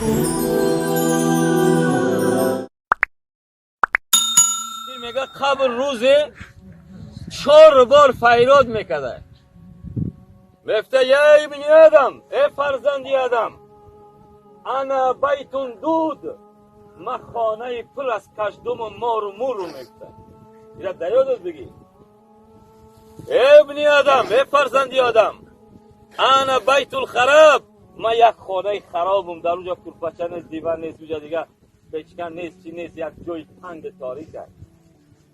Мега қабр рӯзе чор бор фарёд мекарда. Мефта: я ибни Адам, э фарзанди Адам, ана байтун дуд, ма хонаи пур аз каждуму мору муру. Мегуфта, ира дарёдат бигӣ. Э ибни Адам, э фарзанди Одам, ана байтул хараб, ма як хонаи харобум, дар уҷа курпача нест, диван нест, уҷа дига печка нест, чи нест, як ҷои танги торик аст.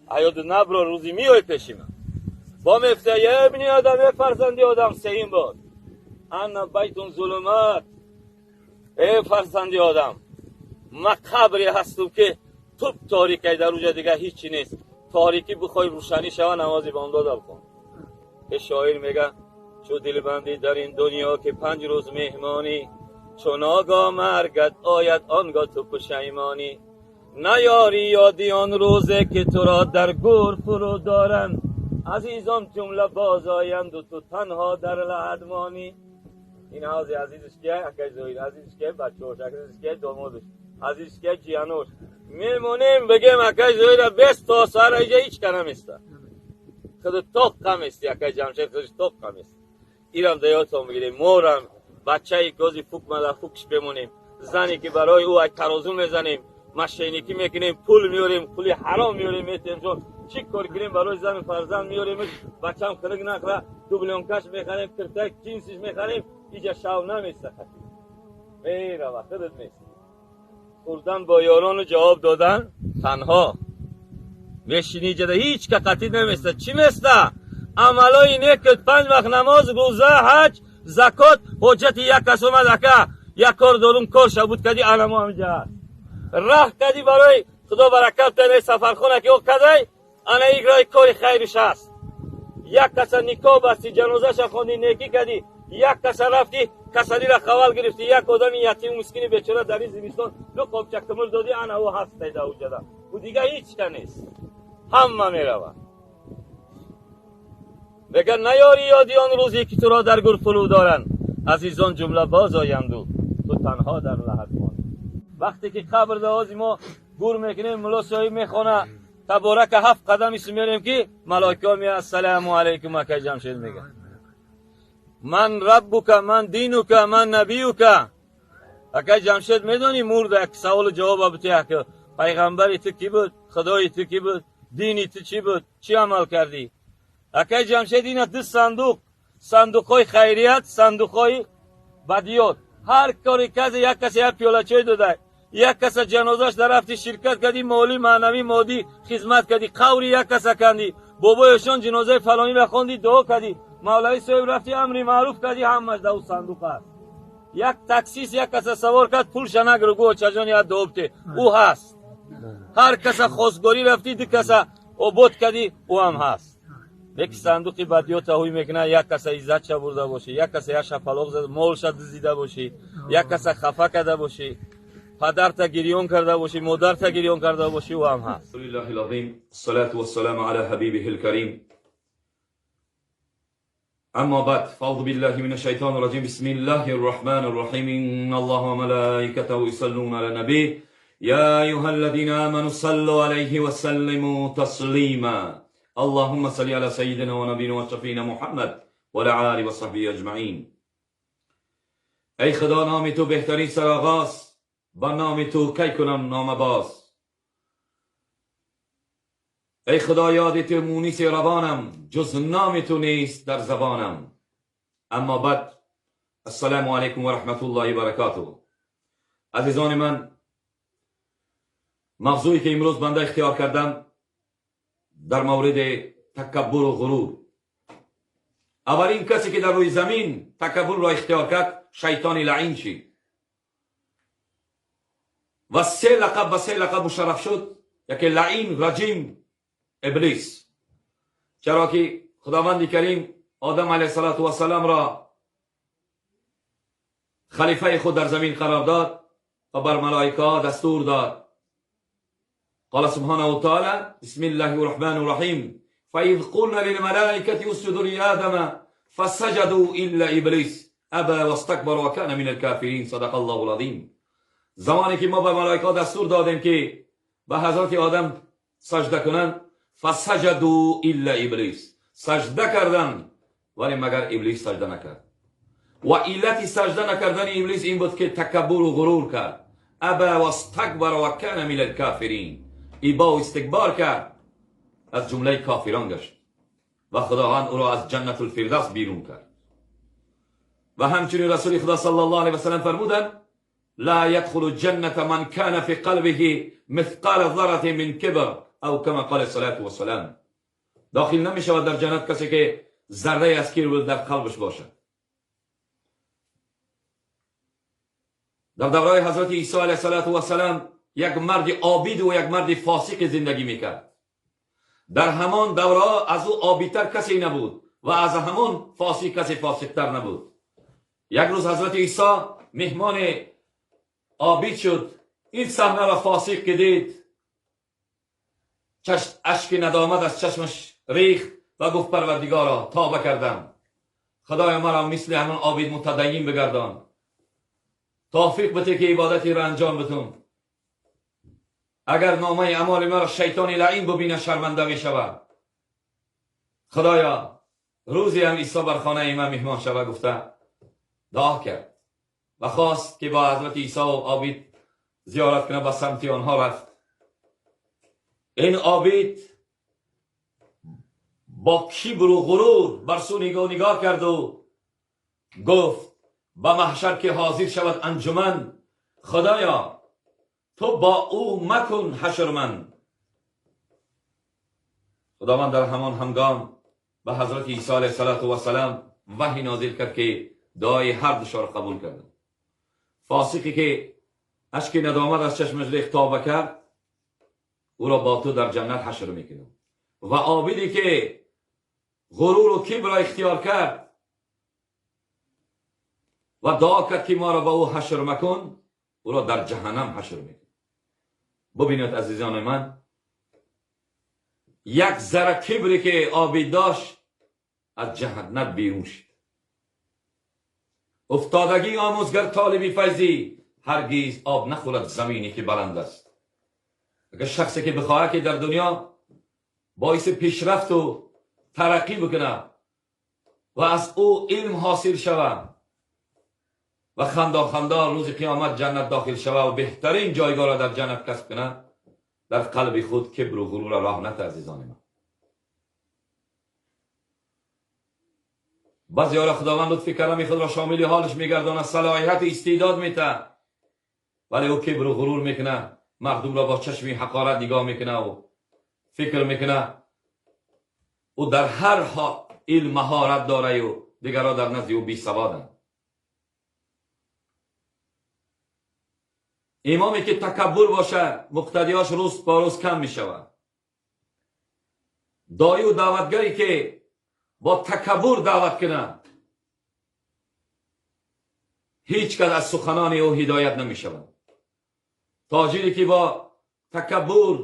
Аёду набро, рӯзи миёй пеши ман. Бо мефта: я ибни Одам, э фарзанди одам, сеюм бор, ана байтун зулумат, э фарзанди одам, ма қабре ҳастум, ки туп торикай, дар уҷа дига ҳичи нест. Торикӣ бихоҳӣ рӯшанӣ шава, намози бомдода бихон. Е шоир мега: чу дилбандӣ дар ин дунё, ки 5 рӯз меҳмонӣ, чу ногоҳ маргат ояд, он гоҳ ту пушаймонӣ. Наёрӣ ёди он рӯзе, ки туро дар гӯр фурӯ доранд, азизон ҷумла бозоянду ту танҳо дар лаҳд монӣ. Ин ҳози азизш кия? Акай Зоҳир азизш кия? Бачаош азизш кия? Домодаш азизш кия? Ҷиянош. Мемонем, бигем, акай Зоҳира бес то сара иҷа ҳеч ка наместа, худу тоқ қамести. Акай Ҷамшед худш тоқ қамест. Ирам да ёдтон бигирем. Морам бачаи гози фук мада фукш бемонем, зане ки барои ӯ ай тарозу мезанем, мошенникӣ мекунем, пул меорем, пули ҳаром меорем, метем, чон чӣ кор кунем, барои зану фарзанд меорем, бачам хирик нахӯра, дублёнкаш мехарем, киртак ҷинсиш мехарем, иҷа шав наместа, хати мерава, худат мести. Хӯрдан бо ёрону ҷавоб додан танҳо. Мешини иҷада, ҳеҷ ка қатӣ наместа. Чӣ места? Амалои нект: панҷ вақт намоз, рӯза, ҳаҷ, закот. Ҳоҷати як кас омад: ака, як кор дорум, кор шабуд кади, анамо ҳамиҷа ҳаст. Раҳ кади, барои худо баракат дане, сафархона ки о кадай, ана игрои кори хайриш ҳаст. Як каса никоҳ басти, ҷанозаша хонди, некӣ кадӣ. Як каса рафти, касалира хавал гирифти. Як одами ятиму мискини бечора дар ин зимистон ду қобча кимир додӣ, ана ӯ ҳаст дар уҷада. Ӯ дига ҳеҷ ка нест, ҳама меравад. Мегар наёрӣ ёди он рӯзе, ки туро дар гур фурӯ доранд, азизон ҷумла боз оянду ту танҳо дар лаҳд монӣ. Вақте ки қабр давози мо гур мекунем, мулло соҳиб мехона таборака, ҳафт қадам исм меорем, ки малоикаҳо мея: ассалому алайкум. Акай Ҷамшед мега: ман раббука, ман динука, ман набиюка. Акай Ҷамшед, медонӣ, мурда як саволу ҷавоба бутея, ки пайғамбари ту кӣ буд, худои ту кӣ буд, дини ту чӣ буд, чӣ амал кардӣ? Акай Ҷамшед, ина ду сандуқ: сандуқҳои хайрият, сандуқҳои бадиёт. Ҳар кори касе, як касе як пиёла чой дода, як каса ҷанозаш дар рафти ширкат кардӣ, молӣ, маънавӣ, моддӣ хизмат кардӣ, қаври як каса кандӣ, бобоёшон ҷинозаи фалониро хондӣ, дуо кардӣ, мавлавӣ соҳиб рафти, амри маъруф кардӣ, ҳамаш дар ӯ сандуқ аст. Як таксист як каса савор кард, пулша нагиру, гӯ: очаҷон, як дуо бите, ӯ ҳаст. Ҳар каса хостгорӣ рафтӣ, ду каса обод кардӣ, ӯ ҳам ҳаст. Леки сандуқи бадиёта ҳуй мекунад: як каса иззатша бурда бошӣ, як каса як шапалоқ зада, молша дуздида бошӣ, як каса хафа карда бошӣ, падарта гирён карда бошӣ, модарта гирён карда бошӣ, ӯ ҳам ҳаст. لله العظيم، الصلاة والسلام على حبيبه الكريم. أما بعد، فأعوذ بالله من الشيطان الرجيم، بسم الله الرحمن الرحيم، إن الله وملائكته يصلون على النبي، يا أيها الذين آمنوا صلوا عليه وسلموا تسليما، اللهم صل على سيدنا ونبينا وشفينا محمد وعلى آله وصحبه أجمعين. ای خدا، نام تو بهترین سرآغاز، با نام تو کی کنم نامه باز. ای خدا، یاد تو مونس روانم، جز نام تو نیست در زبانم. اما بعد، السلام علیکم و رحمت الله و برکاته. عزیزان من، موضوعی که امروز بنده اختیار کردم در مورد تکبر و غرور. اولین کسی که در روی زمین تکبر را اختیار کرد، شیطان لعین شد و سه لقب و سه لقب مشرف شد: یکی لعین، رجیم، ابلیس. چرا که خداوند کریم آدم علیه السلام را خلیفه خود در زمین قرار داد و بر ملائکه دستور داد. قال سبحانه وتعالى: بسم الله الرحمن الرحيم، فإذ قلنا للملائكة اسجدوا لآدم فسجدوا إلا إبليس أبى واستكبر وكان من الكافرين، صدق الله العظيم. زمانی که ما به ملائکه دستور دادیم که به حضرت آدم سجده کنند، فسجدوا الا ابلیس، سجده کردند ولی مگر ابلیس سجده نکرد. و علت سجده نکردن ابلیس این بود که تکبر و غرور کرد. ابا و استکبر و کان من الکافرین، ابا و استکبار کرد، از جمله کافران گشت و خداوند او را از جنت الفردوس بیرون کرد. و همچنین رسول خدا صلی الله علیه و سلم فرمودند لا يدخل الجنة من كان في قلبه مثقال ذرة من کبر او کما قال الصلاة والسلام. داخل نمی شود در جنت کسی که ذره از کبر در قلبش باشد. در دوره حضرت عیسی علیه السلام یک مرد عابد و یک مرد فاسق زندگی میکرد. در همان دوره از او عابدتر کسی نبود و از همان فاسق کسی فاسقتر نبود. یک روز حضرت عیسی مهمان عابد شد. این صحنه را فاسق که دید، اشک ندامت از چشمش ریخت و گفت پروردگارا توبه کردم، خدای مرا مثل همان عابد متدین بگردان، توفیق بده که عبادتی را انجام بدم. اگر نامه اعمال مرا شیطان لعین ببینه شرمنده می شود. خدایا روزی هم عیسی بر خانه من مهمان شود. گفته دعا کرد و خواست که با حضرت عیسی و عابد زیارت کنه، به سمت آنها رفت. این عابد با کبر و غرور بر سو نگاه کرد و گفت به محشر که حاضر شود انجمن، خدایا تو با او مکن حشر من. خداوند در همان هنگام به حضرت عیسی علیه السلام وحی نازل کرد که دعای هر دو را قبول کرد. فاسقی که اشک ندامت از چشمش ریخت توبه کرد، او را با تو در جنت حشر میکنم. و عابدی که غرور و کبر را اختیار کرد و دعا کرد که ما را با او حشر مکن، او را در جهنم حشر میکن. ببینید عزیزان من، یک ذره کبری که عابد داشت از جهنم بیرون شد. افتادگی آموزگر طالبی فیضی، هرگز آب نخورد زمینی که بلند است. اگر شخصی که بخواهد که در دنیا باعث پیشرفت و ترقی بکنه و از او علم حاصل شود و خندا خندا روز قیامت جنت داخل شود و بهترین جایگاه را در جنت کسب کنه، در قلب خود کبر و غرور را راه نده. عزیزان من، بعضی ها را خداوند لطف کرم خود را شامل حالش میگردانه، صلاحیت استعداد میته، ولی او کبر و غرور میکنه، مردم را با چشم حقارت نگاه میکنه و فکر میکنه او در هر حال علم مهارت داره و دیگرها در نزد او بی سوادند. امامی که تکبر باشه مقتدیاش روز با روز کم میشود. دایی و دعوتگری که با تکبر دعوت کنه، هیچ کس از سخنان او هدایت نمی شود. تاجری که با تکبر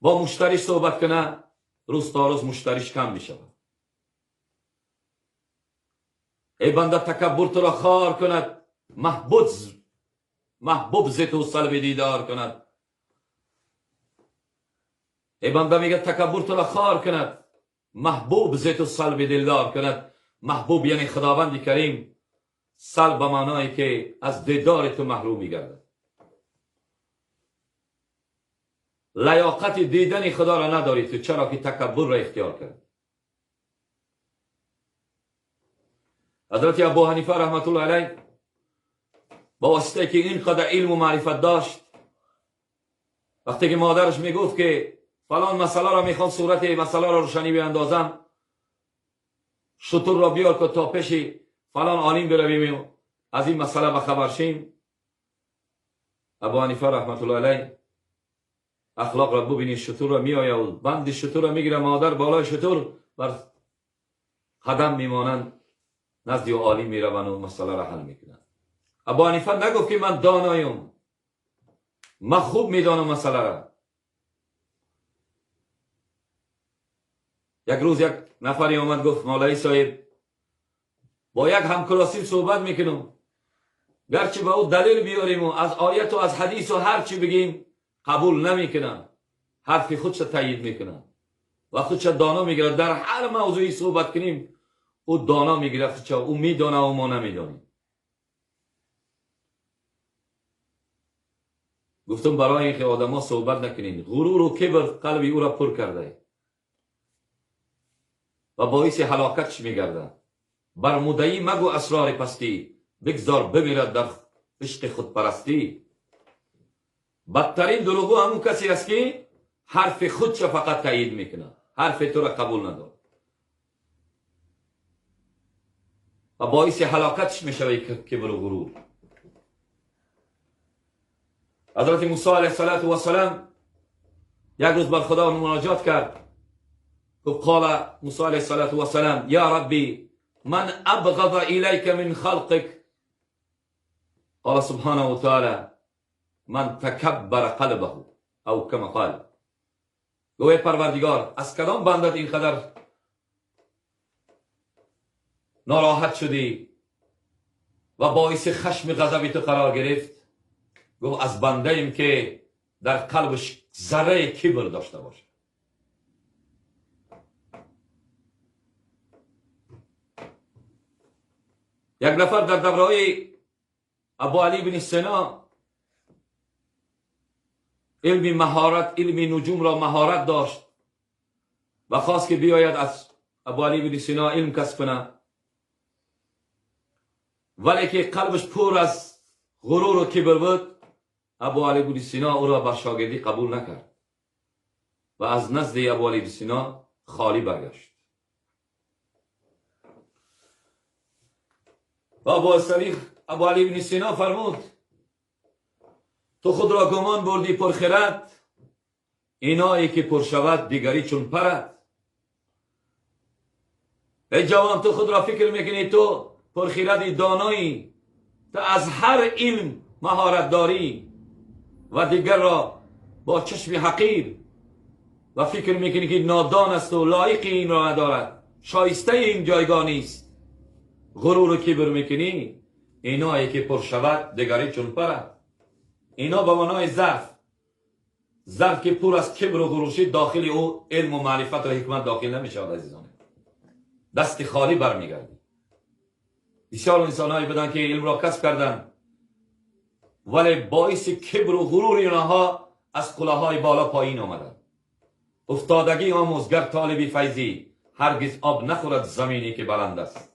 با مشتری صحبت کنه، روز تا روز مشتریش کم می شود. ای بنده تکبر تو را خوار کند، محبوب ز تو سلب دیدار کند. ای بنده میگه تکبر تو را خوار کند، محبوب ز تو سلب دلدار کند. محبوب یعنی خداوند کریم، سلب به معنایی که از دیدار تو محروم میگردد. لیاقت دیدن خدا را نداری تو، چرا که تکبر را اختیار کرد. حضرت ابو حنیفه رحمت الله علیه با واسطه که اینقدر علم و معرفت داشت، وقتی که مادرش میگفت که فلان مسئله را میخوام صورت مسئله را روشنی بیاندازم، شتر را بیار که تا پیش فلان عالم برویم و از این مسئله بخبر شیم، ابو حنیفه رحمت الله علیه اخلاق را ببینی، شتر را میآید و بند شتر را میگیره، مادر بالای شتر بر قدم میمانند، نزد عالم میروند و مسئله را حل میکنند. ابو حنیفه نگفت که من دانایم، من خوب میدانم مسئله را. یک روز یک نفری آمد گفت مولوی صاحب با یک همکلاسی صحبت میکنم، گرچه به او دلیل بیاریم و از آیت و از حدیث و هر چی بگیم قبول نمیکنه، حرف خودش تایید میکنه و خودش دانا میگیره. در هر موضوعی صحبت کنیم او دانا میگیره خودش، او میدانه و ما نمیدانیم. گفتم برای اینکه آدم ها صحبت نکنین، غرور و کبر قلبی او را پر کرده و باعث هلاکتش میگرده. بر مدعی مگو اسرار پستی، بگذار بمیرد در عشق خودپرستی. بدترین دروغگو همون کسی است که حرف خودش فقط تایید میکنه، حرف تو را قبول نداره و باعث هلاکتش میشوه کبر و غرور. حضرت موسی علیه السلام یک روز بر خدا مناجات کرد. گفت قال موسی علیه السلام یا ربی من ابغض الیک من خلقک؟ قال سبحانه وتعالى من تکبر قلبه او کما قال. گوی پروردگار از کدام بندت اینقدر ناراحت شدی و باعث خشم غضب تو قرار گرفت؟ گفت از بنده ایم که در قلبش ذره کبر داشته باشه. یک نفر در دوره‌های ابو علی بن سینا علم مهارت، علم نجوم را مهارت داشت و خواست که بیاید از ابو علی بن سینا علم کسب کنه، ولی که قلبش پر از غرور و کبر بود، ابو علی بن سینا او را بر شاگردی قبول نکرد و از نزد ابو علی بن سینا خالی برگشت. و ابو علی بن سینا فرمود تو خود را گمان بردی پرخرد، اینایی که پر شود دیگری چون پرد. ای جوان تو خود را فکر میکنی تو پرخردی دانایی، تو از هر علم مهارت داری و دیگر را با چشم حقیر و فکر میکنی که نادان است و لایق این را ندارد، شایسته این جایگاه نیست، غرور و کبر میکنی. اینایی که پر شود دیگری چون پرد. اینا به معنای ظرف، ظرف که پر از کبر و غرور شد داخل او علم و معرفت و حکمت داخل نمیشود. عزیزان دست خالی برمیگردی. بسیار انسانهایی بودن که علم را کسب کردند ولی باعث کبر و غرور اینها از قله بالا پایین آمدند. افتادگی آموزگر طالبی فیضی، هرگز آب نخورد زمینی که بلند است.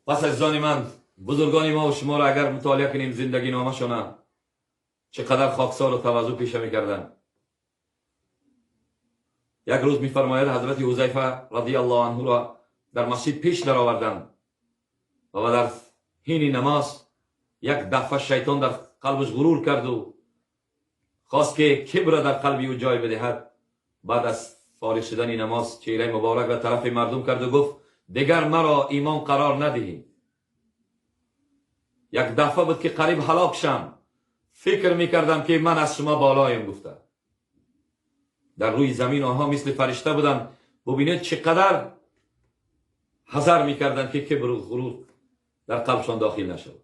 پس عزیزان من، بزرگان ما و شما را اگر مطالعه کنیم زندگی نامشان چقدر خاکسار و تواضع پیشه میکردند. یک روز میفرماید حضرت حذیفه رضی الله عنه را در مسجد پیش درآوردند و در حین نماز یک دفعه شیطان در قلبش غرور کرد و خواست که کبر در قلب او جای بدهد. بعد از فارغ شدن نماز چهره مبارک را طرف مردم کرد و گفت دیگر مرا ایمان قرار ندهید. یک دفعه بود که قریب هلاک شم، فکر میکردم که من از شما بالایم. گفته در روی زمین آنها مثل فرشته بودند. ببینید چقدر حذر میکردند که کبر و غرور در قلبشان داخل نشود.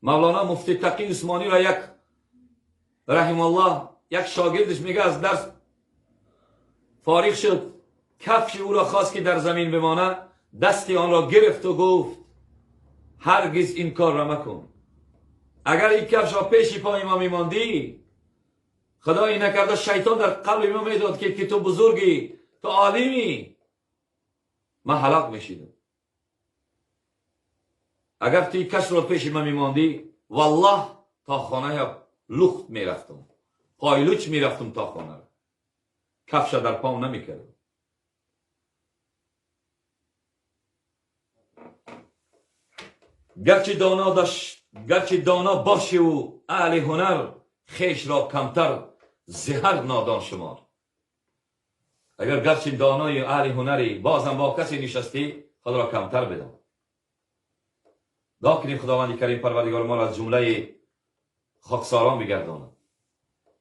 مولانا مفتی تقی عثمانی را یک رحم الله یک شاگردش میگه از درس فارغ شد، کفش او را خواست که در زمین بمانه، دستی آن را گرفت و گفت هرگز این کار را مکن، اگر این کفش را پیش پای ما میماندی خدایی نکرده شیطان در قلب ما میداد که تو بزرگی، تو عالمی، من هلاک میشیدم. اگر تو این کفش را پیش ما میماندی والله تا خانه لخت میرفتم، پایلوچ میرفتم تا خانه، کفش در پام نمیکردم. گرچه دانا باشی و اهل هنر، خیش را کمتر زهر نادان شمار. اگر گرچه دانای اهل هنری بازم با کسی نشستی خود را کمتر بدان. دعا کنیم خداوند کریم پروردگار ما را از جمله خاکساران بگرداند.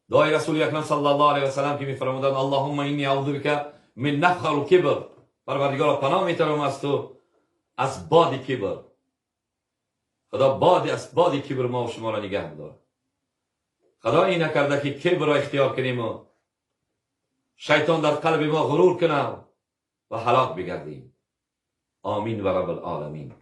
دعای رسول اکرم صلی الله علیه و سلم که میفرمودند اللهم انی اعوذ بک من نفخ الكبر. پروردگارا پناه میطلبم از تو از باد کبر. خدا باد از باد کبر ما و شما را نگه بدار. خدا این نکرده که کبر را اختیار کنیم و شیطان در قلب ما غرور کنه و هلاک بگردیم. آمین و رب العالمین.